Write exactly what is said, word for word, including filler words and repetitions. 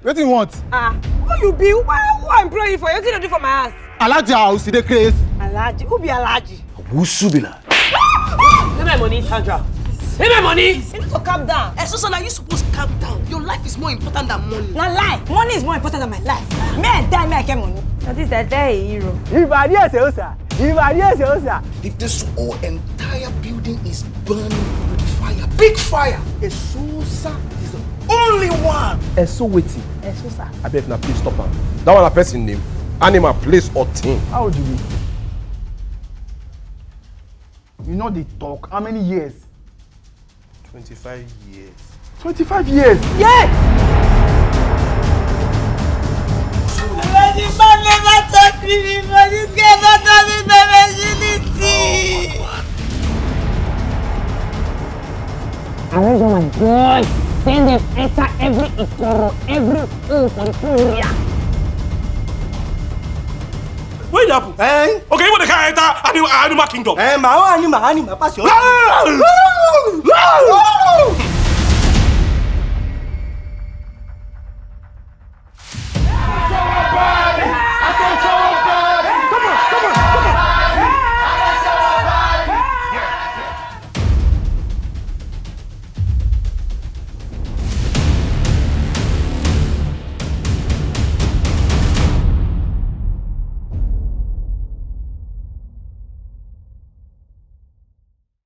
Wetin you want? Ah, who you be? Why, who I employ you for? Wetin you do for my house? Alhaji house, you dey craze. Alhaji? Who be Alhaji? Who be na? Give my money, Sandra. Give my money. You need to calm down. Esosa, now you suppose calm down. Your life is more important than money. Na lie. Money is more important than my life. Me, I die, me, I get money. That is that die a hero. Ìbàdí ẹsẹ̀ òsà. Ìbàdí ẹsẹ̀ òsà. If this whole entire building is burning with fire, big fire, Esosa is the only one. Eso wetin? Esosa. Abeg, na please stop am. That one na person name, animal, place or thing. How old you be? You no dey talk. How many years? Twenty-five years. Twenty-five years? Yeah! Alhaji, man never touch me before. This girl don turn me to virginity. Arrange all my boys. Send them enter every Ikoro, every hole for the whole area. What happen? Eh? Okay, you want to enter animal, animal kingdom? Eh, my own animal, animal, pass your.